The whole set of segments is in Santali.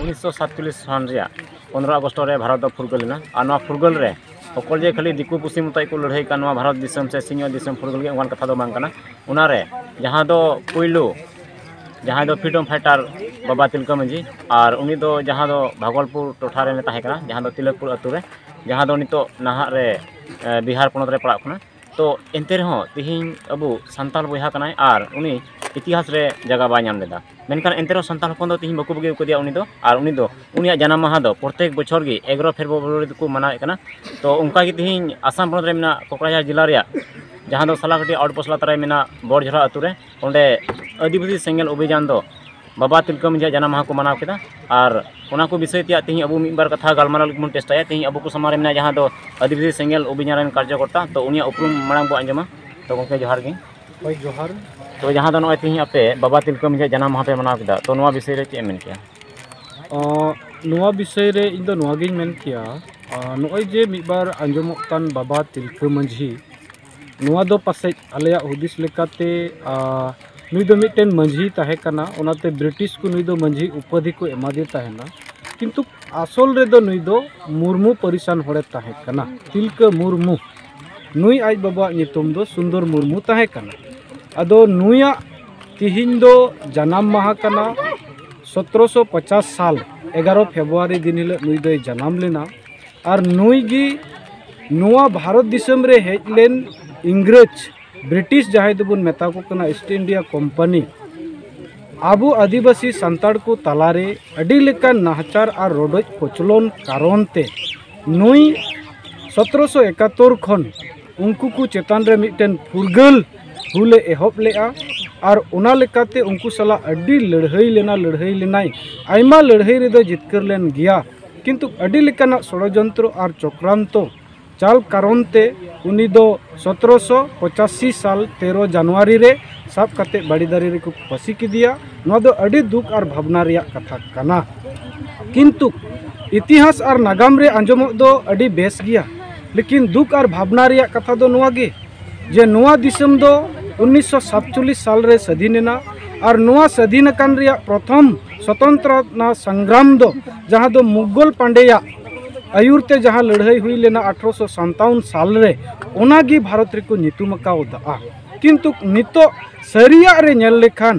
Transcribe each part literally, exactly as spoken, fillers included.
ᱩᱱᱤᱥᱥᱚ ᱥᱟᱛᱪᱚᱞᱞᱤᱥ ᱥᱟᱞ ᱨᱮᱭᱟᱜ ᱯᱚᱱᱨᱚ ᱟᱜᱚᱥᱴ ᱨᱮ ᱵᱷᱟᱨᱚᱛ ᱫᱚ ᱯᱷᱩᱨᱜᱟᱹᱞ ᱮᱱᱟ᱾ ᱟᱨ ᱱᱚᱣᱟ ᱯᱷᱩᱨᱜᱟᱹᱞ ᱨᱮ ᱚᱠᱚᱭ ᱡᱮ ᱠᱷᱟᱹᱞᱤ ᱫᱤᱠᱩ ᱯᱩᱥᱤ ᱢᱚᱛᱚᱡ ᱠᱚ ᱞᱟᱹᱲᱦᱟᱹᱭ ᱠᱟᱱ ᱱᱚᱣᱟ ᱵᱷᱟᱨᱚᱛ ᱫᱤᱥᱚᱢ ᱥᱮ ᱥᱤᱧᱚᱛ ᱫᱤᱥᱚᱢ ᱯᱷᱩᱨᱜᱟᱹᱞ ᱞᱟᱹᱜᱤᱫ, ᱚᱱᱠᱟᱱ ᱠᱟᱛᱷᱟ ᱫᱚ ᱵᱟᱝ ᱠᱟᱱᱟ᱾ ᱚᱱᱟᱨᱮ ᱡᱟᱦᱟᱸ ᱫᱚ ᱯᱩᱭᱞᱩ ᱡᱟᱦᱟᱸᱭ ᱫᱚ freedom fighter ᱵᱟᱵᱟ ᱛᱤᱞᱠᱟᱹ ᱢᱟᱹᱡᱷᱤ, ᱟᱨ ᱩᱱᱤ ᱫᱚ ᱡᱟᱦᱟᱸ ᱫᱚ ᱵᱷᱟᱜᱚᱞᱯᱩᱨ ᱴᱚᱴᱷᱟ ᱨᱮ ᱛᱟᱦᱮᱸ ᱠᱟᱱᱟ, ᱡᱟᱦᱟᱸ ᱫᱚ ᱛᱤᱞᱟᱹᱠᱯᱩᱨ ᱟᱹᱛᱩ ᱨᱮ, ᱡᱟᱦᱟᱸ ᱫᱚ ᱱᱤᱛᱚᱜ ᱱᱟᱦᱟᱜ ᱨᱮ ᱵᱤᱦᱟᱨ ᱯᱚᱱᱚᱛ ᱨᱮ ᱯᱟᱲᱟᱜ ᱠᱟᱱᱟ᱾ ᱛᱚ ᱮᱱᱛᱮ ᱨᱮᱦᱚᱸ ᱛᱤᱦᱤᱧ ᱟᱵᱚ ᱥᱟᱱᱛᱟᱲ ᱵᱚᱭᱦᱟ ᱠᱟᱱᱟᱭ ᱟᱨ ᱩᱱᱤ ᱤᱛᱤᱦᱟᱥ ᱨᱮ ᱡᱟᱭᱜᱟ ᱵᱟᱭ ᱧᱟᱢ ᱞᱮᱫᱟ᱾ ᱢᱮᱱᱠᱷᱟᱱ ᱮᱱᱛᱮ ᱨᱮᱦᱚᱸ ᱥᱟᱱᱛᱟᱲ ᱦᱚᱯᱚᱱ ᱫᱚ ᱛᱤᱦᱤᱧ ᱵᱟᱠᱚ ᱵᱟᱹᱜᱤ ᱟᱠᱟᱫᱮᱭᱟ ᱩᱱᱤ ᱫᱚ᱾ ᱟᱨ ᱩᱱᱤ ᱫᱚ, ᱩᱱᱤᱭᱟᱜ ᱡᱟᱱᱟᱢ ᱢᱟᱦᱟ ᱫᱚ ᱯᱨᱚᱛᱮᱠ ᱵᱚᱪᱷᱚᱨ ᱜᱮ ᱮᱜᱟᱨᱚ ᱯᱷᱮᱵᱽᱨᱩᱣᱟᱨᱤ ᱫᱚᱠᱚ ᱢᱟᱱᱟᱣᱮᱫ ᱠᱟᱱᱟ᱾ ᱛᱚ ᱚᱱᱠᱟ ᱜᱮ ᱛᱤᱦᱤᱧ ᱟᱥᱟᱢ ᱯᱚᱱᱚᱛ ᱨᱮ ᱢᱮᱱᱟᱜ ᱠᱚᱠᱲᱟᱡᱟᱦᱟᱨ ᱡᱮᱞᱟ ᱨᱮᱭᱟᱜ ᱡᱟᱦᱟᱸ ᱫᱚ ᱥᱟᱞᱟᱠᱟᱴᱤ ᱟᱣᱩᱴ ᱯᱳᱥᱴ ᱞᱟᱛᱟᱨ ᱨᱮ ᱢᱮᱱᱟᱜ ᱵᱚᱲᱡᱷᱚᱨᱟ ᱟᱹᱛᱩ ᱨᱮ, ᱚᱸᱰᱮ ᱟᱹᱫᱤᱵᱟᱹᱥᱤ ᱥᱮᱸᱜᱮᱞ ᱚᱵᱷᱤᱡᱟᱱ ᱫᱚ ᱵᱟᱵᱟ ᱛᱤᱞᱠᱟᱹ ᱢᱟᱹᱡᱷᱤᱭᱟᱜ ᱡᱟᱱᱟᱢ ᱢᱟᱦᱟ ᱠᱚ ᱢᱟᱱᱟᱣ ᱠᱮᱫᱟ᱾ ᱟᱨ ᱚᱱᱟ ᱠᱚ ᱵᱤᱥᱚᱭ ᱛᱮᱭᱟᱜ ᱛᱮᱦᱮᱧ ᱟᱵᱚ ᱢᱤᱫ ᱵᱟᱨ ᱠᱟᱛᱷᱟ ᱜᱟᱞᱢᱟᱨᱟᱣ ᱞᱟᱹᱜᱤᱫ ᱵᱚᱱ ᱪᱮᱥᱴᱟᱭᱟ᱾ ᱛᱮᱦᱮᱧ ᱟᱵᱚ ᱠᱚ ᱥᱟᱢᱟᱝ ᱨᱮ ᱢᱮᱱᱟᱜᱼᱟ ᱡᱟᱦᱟᱸ ᱫᱚ ᱟᱹᱫᱤᱵᱟᱹᱥᱤ ᱥᱮᱸᱜᱮᱞ ᱚᱵᱷᱤᱡᱟᱱ ᱨᱮᱱ ᱠᱟᱨᱡᱚᱠᱚᱨᱛᱟ᱾ ᱛᱚ ᱩᱱᱤᱭᱟᱜ ᱩᱯᱨᱩᱢ ᱢᱟᱲᱟᱝ ᱵᱚ ᱟᱸᱡᱚᱢᱟ᱾ ᱛᱚ ᱜᱚᱢᱠᱮ ᱡᱚᱦᱟᱨ ᱜᱮ᱾ ᱦᱳᱭ, ᱡᱚᱦᱟᱨ᱾ ᱛᱚ ᱡᱟᱦᱟᱸ ᱫᱚ ᱱᱚᱜᱼᱚᱭ ᱛᱮᱦᱮᱧ ᱟᱯᱮ ᱵᱟᱵᱟ ᱛᱤᱞᱠᱟᱹ ᱢᱟᱹᱡᱷᱤᱭᱟᱜ ᱡᱟᱱᱟᱢ ᱢᱟᱦᱟ ᱯᱮ ᱢᱟᱱᱟᱣ ᱠᱮᱫᱟ, ᱛᱚ ᱱᱚᱣᱟ ᱵᱤᱥᱚᱭ ᱨᱮ ᱪᱮᱫ ᱮᱢ ᱢᱮᱱ ᱠᱮᱭᱟ? ᱚ, ᱱᱚᱣᱟ ᱵᱤᱥᱚᱭ ᱨᱮ ᱤᱧ ᱫᱚ ᱱᱚᱣᱟ ᱜᱤᱧ ᱢᱮᱱ ᱠᱮᱭᱟ, ᱟ, ᱱᱚᱜᱼᱚᱭ ᱡᱮ ᱢᱤᱫ ᱵᱟᱨ ᱟᱸᱡᱚᱢᱚᱜ ᱠᱟᱱ ᱵᱟᱵᱟ ᱛᱤᱞᱠᱟᱹ ᱢᱟᱹᱡᱷᱤ, ᱱᱚᱣᱟ ᱫᱚ ᱯᱟᱥᱮᱡ ᱟᱞᱮᱭᱟᱜ ᱦᱩᱫᱤᱥ ᱞᱮᱠᱟᱛᱮ, ᱟ, ᱱᱩᱭ ᱫᱚ ᱢᱤᱫᱴᱮᱱ ᱢᱟᱹᱡᱷᱤ ᱛᱟᱦᱮᱸ ᱠᱟᱱᱟ, ᱚᱱᱟᱛᱮ ᱵᱨᱤᱴᱤᱥ ᱠᱚ ᱱᱩᱭ ᱫᱚ ᱢᱟᱹᱡᱷᱤ ᱩᱯᱟᱹᱫᱷᱤ ᱠᱚ ᱮᱢᱟᱫᱮ ᱛᱟᱦᱮᱱᱟ᱾ ᱠᱤᱱᱛᱩ ᱟᱥᱚᱞ ᱨᱮᱫᱚ ᱱᱩᱭ ᱫᱚ ᱢᱩᱨᱢᱩ ᱯᱟᱹᱨᱤᱥᱟᱱ ᱦᱚᱲᱮ ᱛᱟᱦᱮᱸ ᱠᱟᱱᱟ, ᱛᱤᱞᱠᱟᱹ ᱢᱩᱨᱢᱩ᱾ ᱱᱩᱭ ᱟᱡ ᱵᱟᱵᱟᱣᱟᱜ ᱧᱩᱛᱩᱢ ᱫᱚ ᱥᱩᱱᱫᱚᱨ ᱢᱩᱨᱢᱩ ᱛᱟᱦᱮᱸ ᱠᱟᱱᱟ᱾ ᱟᱫᱚ ᱱᱩᱭᱟᱜ ᱛᱤᱦᱤᱧ ᱫᱚ ᱡᱟᱱᱟᱢ ᱢᱟᱦᱟ ᱠᱟᱱᱟ, ᱥᱚᱛᱨᱚᱥᱚ ᱯᱚᱪᱟᱥ ᱥᱟᱞ ᱮᱜᱟᱨᱚ ᱯᱷᱮᱵᱽᱨᱩᱣᱟᱨᱤ ᱫᱤᱱ ᱦᱤᱞᱳᱜ ᱱᱩᱭ ᱫᱚᱭ ᱡᱟᱱᱟᱢ ᱞᱮᱱᱟ᱾ ᱟᱨ ᱱᱩᱭ ᱜᱮ ᱱᱚᱣᱟ ᱵᱷᱟᱨᱚᱛ ᱫᱤᱥᱚᱢ ᱨᱮ ᱦᱮᱡ ᱞᱮᱱ ᱤᱝᱨᱮᱡᱽ, ᱵᱨᱤᱴᱤᱥ ᱡᱟᱦᱟᱸᱭ ᱫᱚᱵᱚᱱ ᱢᱮᱛᱟ ᱠᱚ ᱠᱟᱱᱟ East India Company, ᱟᱵᱚ ᱟᱹᱫᱤᱵᱟᱹᱥᱤ ᱥᱟᱱᱛᱟᱲ ᱠᱚ ᱛᱟᱞᱟᱨᱮ ᱟᱹᱰᱤ ᱞᱮᱠᱟᱱ ᱱᱟᱦᱟᱪᱟᱨ ᱟᱨ ᱨᱚᱰᱚᱡ ᱠᱚᱪᱞᱚᱱ ᱠᱟᱨᱚᱱ ᱛᱮ ᱱᱩᱭ ᱥᱚᱛᱨᱚᱥᱚ ᱮᱠᱟᱛᱛᱳᱨ ᱠᱷᱚᱱ ᱩᱱᱠᱩ ᱠᱚ ᱪᱮᱛᱟᱱ ᱨᱮ ᱢᱤᱫᱴᱮᱱ ᱯᱷᱩᱨᱜᱟᱹᱞ ᱦᱩᱞ ᱮ ᱮᱦᱚᱵ ᱞᱮᱫᱼᱟ᱾ ᱟᱨ ᱚᱱᱟ ᱞᱮᱠᱟᱛᱮ ᱩᱱᱠᱩ ᱥᱟᱞᱟᱜ ᱟᱹᱰᱤ ᱞᱟᱹᱲᱦᱟᱹᱭ ᱞᱮᱱᱟ, ᱞᱟᱹᱲᱦᱟᱹᱭ ᱞᱮᱱᱟᱭ᱾ ᱟᱭᱢᱟ ᱞᱟᱹᱲᱦᱟᱹᱭ ᱨᱮᱫᱚ ᱡᱤᱛᱠᱟᱹᱨ ᱞᱮᱱ ᱜᱮᱭᱟ, ᱠᱤᱱᱛᱩ ᱟᱹᱰᱤ ᱞᱮᱠᱟᱱᱟᱜ ᱥᱚᱲᱚᱡᱚᱱᱛᱨᱚ ᱟᱨ ᱪᱚᱠᱨᱟᱱᱛᱚ ᱪᱟᱞ ᱠᱟᱨᱚᱱ ᱛᱮ ᱩᱱᱤ ᱫᱚ ᱥᱚᱛᱨᱚᱥᱚ ᱯᱚᱸᱪᱟᱥᱤ ᱥᱟᱞ ᱛᱮᱨᱚ ᱡᱟᱱᱩᱣᱟᱨᱤ ᱨᱮ ᱥᱟᱵ ᱠᱟᱛᱮ ᱵᱟᱲᱤ ᱫᱟᱨᱮ ᱨᱮᱠᱚ ᱯᱟᱹᱥᱤ ᱠᱮᱫᱮᱭᱟ᱾ ᱱᱚᱣᱟ ᱫᱚ ᱟᱹᱰᱤ ᱫᱩᱠ ᱟᱨ ᱵᱷᱟᱵᱽᱱᱟ ᱨᱮᱭᱟᱜ ᱠᱟᱛᱷᱟ ᱠᱟᱱᱟ᱾ ᱠᱤᱱᱛᱩ ᱤᱛᱤᱦᱟᱥ ᱟᱨ ᱱᱟᱜᱟᱢ ᱨᱮ ᱟᱸᱡᱚᱢᱚᱜ ᱫᱚ ᱟᱹᱰᱤ ᱵᱮᱥ ᱜᱮᱭᱟ, ᱞᱮᱠᱤᱱ ᱫᱩᱠ ᱟᱨ ᱵᱷᱟᱵᱽᱱᱟ ᱨᱮᱭᱟᱜ ᱠᱟᱛᱷᱟ ᱫᱚ ᱱᱚᱣᱟ ᱜᱮ ᱡᱮ ᱱᱚᱣᱟ ᱫᱤᱥᱚᱢ ᱫᱚ ᱩᱱᱤᱥᱥᱚ ᱥᱟᱛᱪᱚᱞᱞᱤᱥ ᱥᱟᱞ ᱨᱮ ᱥᱟᱹᱫᱷᱤᱱ ᱮᱱᱟ᱾ ᱟᱨ ᱱᱚᱣᱟ ᱥᱟᱹᱫᱷᱤᱱ ᱟᱠᱟᱱ ᱨᱮᱭᱟᱜ ᱯᱨᱚᱛᱷᱚᱢ ᱥᱚᱛᱚᱱᱛᱨᱚᱛᱟ ᱥᱚᱝᱜᱨᱟᱢ ᱫᱚ, ᱡᱟᱦᱟᱸ ᱫᱚ ᱢᱩᱜᱚᱞ ᱯᱟᱱᱰᱮᱭᱟᱜ ᱟᱹᱭᱩᱨ ᱛᱮ ᱡᱟᱦᱟᱸ ᱞᱟᱹᱲᱦᱟᱹᱭ ᱦᱩᱭ ᱞᱮᱱᱟ ᱟᱴᱷᱨᱚᱥᱚ ᱥᱟᱛᱟᱣᱚᱱ ᱥᱟᱞ ᱨᱮ, ᱚᱱᱟ ᱜᱮ ᱵᱷᱟᱨᱚᱛ ᱨᱮᱠᱚ ᱧᱩᱛᱩᱢ ᱟᱠᱟᱣᱫᱟ᱾ ᱠᱤᱱᱛᱩ ᱱᱤᱛᱚᱜ ᱥᱟᱹᱨᱤᱭᱟᱜ ᱨᱮ ᱧᱮᱞ ᱞᱮᱠᱷᱟᱱ,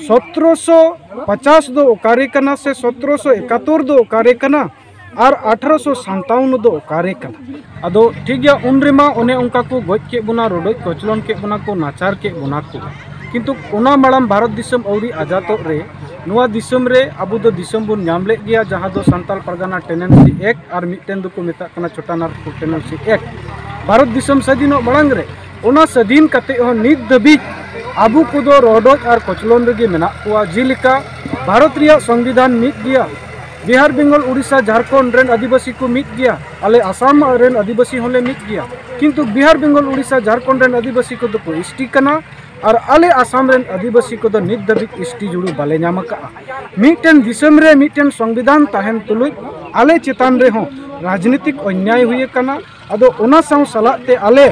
ᱥᱚᱛᱨᱚᱥᱚ ᱯᱚᱪᱟᱥ ᱫᱚ ᱚᱠᱟᱨᱮ ᱠᱟᱱᱟ ᱥᱮ ᱥᱚᱛᱨᱚᱥᱚ ᱮᱠᱟᱛᱛᱳᱨ ᱫᱚ ᱚᱠᱟᱨᱮ ᱠᱟᱱᱟ ᱟᱨ ᱟᱴᱷᱨᱚᱥᱚ ᱥᱟᱛᱟᱣᱚᱱ ᱫᱚ ᱚᱠᱟᱨᱮ ᱠᱟᱱᱟ? ᱟᱫᱚ ᱴᱷᱤᱠ ᱜᱮᱭᱟ, ᱩᱱ ᱨᱮᱢᱟ ᱚᱱᱮ ᱚᱱᱠᱟ ᱠᱚ ᱜᱚᱡ ᱠᱮᱫ ᱵᱚᱱᱟ, ᱨᱚᱰᱚᱡ ᱠᱚᱪᱞᱚᱱ ᱠᱮᱫ ᱵᱚᱱᱟ ᱠᱚ, ᱱᱟᱪᱟᱨ ᱠᱮᱫ ᱵᱚᱱᱟ ᱠᱚ, ᱠᱤᱱᱛᱩ ᱚᱱᱟ ᱢᱟᱲᱟᱝ ᱵᱷᱟᱨᱚᱛ ᱫᱤᱥᱚᱢ ᱟᱹᱣᱨᱤ ᱟᱡᱟᱫᱚᱜ ᱨᱮ ᱱᱚᱣᱟ ᱫᱤᱥᱚᱢ ᱨᱮ ᱟᱵᱚ ᱫᱚ ᱫᱤᱥᱚᱢ ᱵᱚᱱ ᱧᱟᱢ ᱞᱮᱫ ᱜᱮᱭᱟ, ᱡᱟᱦᱟᱸ ᱫᱚ ᱥᱟᱱᱛᱟᱲ ᱯᱟᱨᱜᱟᱱᱟ ᱴᱮᱱᱮᱱᱥᱤ ᱮᱠᱴ ᱟᱨ ᱢᱤᱫᱴᱮᱱ ᱫᱚᱠᱚ ᱢᱮᱛᱟᱜ ᱠᱟᱱᱟ ᱪᱷᱳᱴᱟ ᱱᱟᱜᱽᱯᱩᱨ ᱴᱮᱱᱮᱱᱥᱤ ᱮᱠᱴ᱾ ᱵᱷᱟᱨᱚᱛ ᱫᱤᱥᱚᱢ ᱥᱟᱹᱫᱷᱤᱱᱚᱜ ᱢᱟᱲᱟᱝ ᱨᱮ ᱚᱱᱟ ᱥᱟᱹᱫᱷᱤᱱ ᱠᱟᱛᱮ ᱦᱚᱸ ᱱᱤᱛ ᱫᱷᱟᱹᱵᱤᱡ ᱟᱵᱚ ᱠᱚᱫᱚ ᱨᱚᱰᱚᱡ ᱟᱨ ᱠᱚᱪᱞᱚᱱ ᱨᱮᱜᱮ ᱢᱮᱱᱟᱜ ᱠᱚᱣᱟ᱾ ᱡᱮᱞᱮᱠᱟ ᱵᱷᱟᱨᱚᱛ ᱨᱮᱭᱟᱜ ᱥᱚᱝᱵᱤᱫᱷᱟᱱ ᱢᱤᱫ ᱜᱮᱭᱟ, ᱵᱤᱦᱟᱨ, ᱵᱮᱝᱜᱚᱞ, ᱩᱲᱤᱥᱥᱟ, ᱡᱷᱟᱲᱠᱷᱚᱸᱰ ᱨᱮᱱ ᱟᱹᱫᱤᱵᱟᱹᱥᱤ ᱠᱚ ᱢᱤᱫ ᱜᱮᱭᱟ, ᱟᱞᱮ ᱟᱥᱟᱢ ᱨᱮᱱ ᱟᱹᱫᱤᱵᱟᱹᱥᱤ ᱦᱚᱸᱞᱮ ᱢᱤᱫ ᱜᱮᱭᱟ, ᱠᱤᱱᱛᱩ ᱵᱤᱦᱟᱨ, ᱵᱮᱝᱜᱚᱞ, ᱩᱲᱤᱥᱥᱟ, ᱡᱷᱟᱲᱠᱷᱚᱸᱰ ᱨᱮᱱ ᱟᱹᱫᱤᱵᱟᱹᱥᱤ ᱠᱚᱫᱚ ᱠᱚ ᱮᱥ ᱴᱤ ᱠᱟᱱᱟ ᱟᱨ ᱟᱞᱮ ᱟᱥᱟᱢ ᱨᱮᱱ ᱟᱹᱫᱤᱵᱟᱹᱥᱤ ᱠᱚᱫᱚ ᱱᱤᱛ ᱫᱷᱟᱹᱵᱤᱡ ᱮᱥ ᱴᱤ ᱡᱩᱲᱩ ᱵᱟᱞᱮ ᱧᱟᱢ ᱟᱠᱟᱫᱼᱟ᱾ ᱢᱤᱫᱴᱮᱱ ᱫᱤᱥᱚᱢ ᱨᱮ ᱢᱤᱫᱴᱮᱱ ᱥᱚᱝᱵᱤᱫᱷᱟᱱ ᱛᱟᱦᱮᱱ ᱛᱩᱞᱩᱡ ᱟᱞᱮ ᱪᱮᱛᱟᱱ ᱨᱮᱦᱚᱸ ᱨᱟᱡᱽᱱᱤᱛᱤᱠ ᱚᱱᱭᱟᱭ ᱦᱩᱭ ᱟᱠᱟᱱᱟ᱾ ᱟᱫᱚ ᱚᱱᱟ ᱥᱟᱶ ᱥᱟᱞᱟᱜ ᱛᱮ ᱟᱞᱮ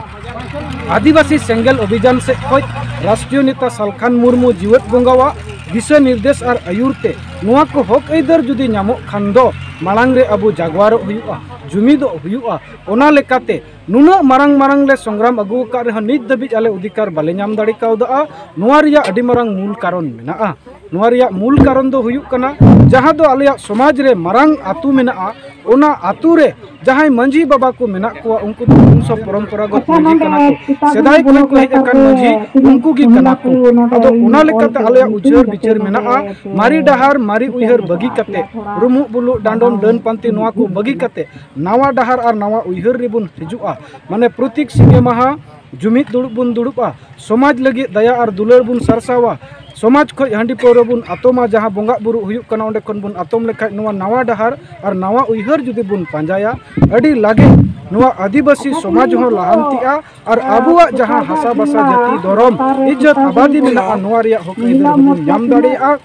ᱟᱹᱫᱤᱵᱟᱹᱥᱤ ᱥᱮᱸᱜᱮᱞ ᱚᱵᱷᱤᱡᱟᱱ ᱥᱮᱫ ᱠᱷᱚᱱ ᱨᱟᱥᱴᱨᱤᱭᱚ ᱱᱮᱛᱟ ᱥᱟᱞᱠᱷᱟᱱ ᱢᱩᱨᱢᱩ ᱡᱤᱣᱮᱫ ᱵᱚᱸᱜᱟᱣᱟᱜ ᱫᱤᱥᱟᱹ ᱱᱤᱨᱫᱮᱥ ᱟᱨ ᱟᱹᱭᱩᱨ ᱛᱮ ᱱᱚᱣᱟ ᱠᱚ ᱦᱚᱠ ᱟᱹᱭᱫᱟᱹᱨ ᱡᱩᱫᱤ ᱧᱟᱢᱚᱜ ᱠᱷᱟᱱ ᱫᱚ ᱢᱟᱲᱟᱝ ᱨᱮ ᱟᱵᱚ ᱡᱟᱜᱣᱟᱨᱚᱜ ᱦᱩᱭᱩᱜᱼᱟ, ᱡᱩᱢᱤᱫᱚᱜ ᱦᱩᱭᱩᱜᱼᱟ᱾ ᱚᱱᱟ ᱞᱮᱠᱟᱛᱮ ᱱᱩᱱᱟᱹᱜ ᱢᱟᱨᱟᱝ ᱢᱟᱨᱟᱝ ᱞᱮ ᱥᱚᱝᱜᱨᱟᱢ ᱟᱹᱜᱩ ᱟᱠᱟᱫ ᱨᱮᱦᱚᱸ ᱱᱤᱛ ᱫᱷᱟᱹᱵᱤᱡ ᱟᱞᱮ ᱚᱫᱷᱤᱠᱟᱨ ᱵᱟᱞᱮ ᱧᱟᱢ ᱫᱟᱲᱮ ᱠᱟᱣᱫᱟᱜᱼᱟ᱾ ᱱᱚᱣᱟ ᱨᱮᱭᱟᱜ ᱟᱹᱰᱤ ᱢᱟᱨᱟᱝ ᱢᱩᱞ ᱠᱟᱨᱚᱱ ᱢᱮᱱᱟᱜᱼᱟ᱾ ᱱᱚᱣᱟ ᱨᱮᱭᱟᱜ ᱢᱩᱞ ᱠᱟᱨᱚᱱ ᱫᱚ ᱦᱩᱭᱩᱜ ᱠᱟᱱᱟ, ᱡᱟᱦᱟᱸ ᱫᱚ ᱟᱞᱮᱭᱟᱜ ᱥᱚᱢᱟᱡᱽ ᱨᱮ ᱢᱟᱨᱟᱝ ᱟᱹᱛᱩ ᱢᱮᱱᱟᱜᱼᱟ, ᱚᱱᱟ ᱟᱹᱛᱩ ᱨᱮ ᱡᱟᱦᱟᱸᱭ ᱢᱟᱹᱡᱷᱤ ᱵᱟᱵᱟ ᱠᱚ ᱢᱮᱱᱟᱜ ᱠᱚᱣᱟ, ᱩᱱᱠᱩ ᱫᱚ ᱵᱚᱝᱥᱚ ᱯᱚᱨᱚᱢᱯᱚᱨᱟᱜᱚᱛ ᱢᱟᱹᱡᱷᱤ ᱠᱟᱱᱟ ᱠᱚ, ᱥᱮᱫᱟᱭ ᱠᱷᱚᱱ ᱠᱚ ᱦᱮᱡ ᱟᱠᱟᱱ ᱢᱟᱹᱡᱷᱤ, ᱩᱱᱠᱩ ᱜᱮ ᱠᱟᱱᱟ ᱠᱚ᱾ ᱟᱫᱚ ᱚᱱᱟ ᱞᱮᱠᱟᱛᱮ ᱟᱞᱮᱭᱟᱜ ᱩᱪᱟᱹᱲ ᱵᱤᱪᱟᱹᱨ ᱢᱮᱱᱟᱜᱼᱟ, ᱢᱟᱨᱮ ᱰᱟᱦᱟᱨ, ᱢᱟᱨᱮ ᱩᱭᱦᱟᱹᱨ ᱵᱟᱹᱜᱤ ᱠᱟᱛᱮ, ᱨᱩᱢᱩᱜ ᱵᱩᱞᱩᱜ, ᱰᱟᱸᱰᱚᱢ, ᱰᱟᱹᱱ ᱯᱟᱱᱛᱮ, ᱱᱚᱣᱟ ᱠᱚ ᱵᱟᱹᱜᱤ ᱠᱟᱛᱮ, ᱱᱟᱣᱟ ᱰᱟᱦᱟᱨ ᱟᱨ ᱱᱟᱣᱟ ᱩᱭᱦᱟᱹᱨ ᱨᱮᱵᱚᱱ ᱦᱤᱡᱩᱜᱼᱟ᱾ ᱢᱟᱱᱮ ᱯᱨᱚᱛᱤᱠ ᱥᱤᱸᱜᱮ ᱢᱟᱦᱟ ᱡᱩᱢᱤᱫ ᱫᱩᱲᱩᱵ ᱵᱚᱱ ᱫᱩᱲᱩᱵᱼᱟ, ᱥᱚᱢᱟᱡᱽ ᱞᱟᱹᱜᱤᱫ ᱫᱟᱭᱟ ᱟᱨ ᱫᱩᱞᱟᱹᱲ ᱵᱚᱱ ᱥᱟᱨᱥᱟᱣᱟ, ᱥᱚᱢᱟᱡᱽ ᱠᱷᱚᱱ ᱦᱟᱺᱰᱤ ᱯᱟᱹᱣᱨᱟᱹ ᱵᱚᱱ ᱟᱛᱚᱢᱟ, ᱡᱟᱦᱟᱸ ᱵᱚᱸᱜᱟ ᱵᱩᱨᱩ ᱦᱩᱭᱩᱜ ᱠᱟᱱᱟ ᱚᱸᱰᱮ ᱠᱷᱚᱱ ᱵᱚᱱ ᱟᱛᱚᱢ ᱞᱮᱠᱷᱟᱡ, ᱱᱚᱣᱟ ᱱᱟᱣᱟ ᱰᱟᱦᱟᱨ ᱟᱨ ᱱᱟᱣᱟ ᱩᱭᱦᱟᱹᱨ ᱡᱩᱫᱤ ᱵᱚᱱ ᱯᱟᱸᱡᱟᱭᱟ, ᱟᱹᱰᱤ ᱞᱟᱜᱮ ᱱᱚᱣᱟ ᱟᱹᱫᱤᱵᱟᱹᱥᱤ ᱥᱚᱢᱟᱡᱽ ᱦᱚᱸ ᱞᱟᱦᱟᱱᱛᱤᱜᱼᱟ ᱟᱨ ᱟᱵᱚᱣᱟᱜ ᱡᱟᱦᱟᱸ ᱦᱟᱥᱟ ᱵᱷᱟᱥᱟ, ᱡᱟᱹᱛᱤ, ᱫᱷᱚᱨᱚᱢ, ᱤᱡᱽᱡᱚᱛ, ᱟᱵᱟᱫᱤ ᱢᱮᱱᱟᱜᱼᱟ, ᱱᱚᱣᱟ ᱨᱮᱭᱟᱜ ᱦᱚᱠ ᱟᱹᱭᱫᱟᱹᱨ ᱦᱚᱸᱵᱚᱱ ᱧᱟᱢ ᱫᱟᱲᱮᱭᱟᱜᱼᱟ᱾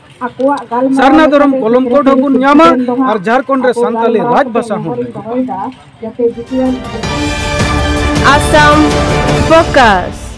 ᱥᱟᱨᱱᱟ ᱫᱷᱚᱨᱚᱢ ᱠᱚᱞᱚᱢ ᱠᱳᱰ ᱦᱚᱸᱵᱚᱱ ᱧᱟᱢᱟ ᱟᱨ ᱡᱷᱟᱲᱠᱷᱚᱸᱰ ᱨᱮ ᱥᱟᱱᱛᱟᱞᱤ ᱨᱟᱡᱽ ᱵᱷᱟᱥᱟ ᱦᱚᱸ ᱦᱩᱭᱩᱜᱼᱟ᱾ ᱟᱥᱟᱢ ᱯᱷᱳᱠᱟᱥ᱾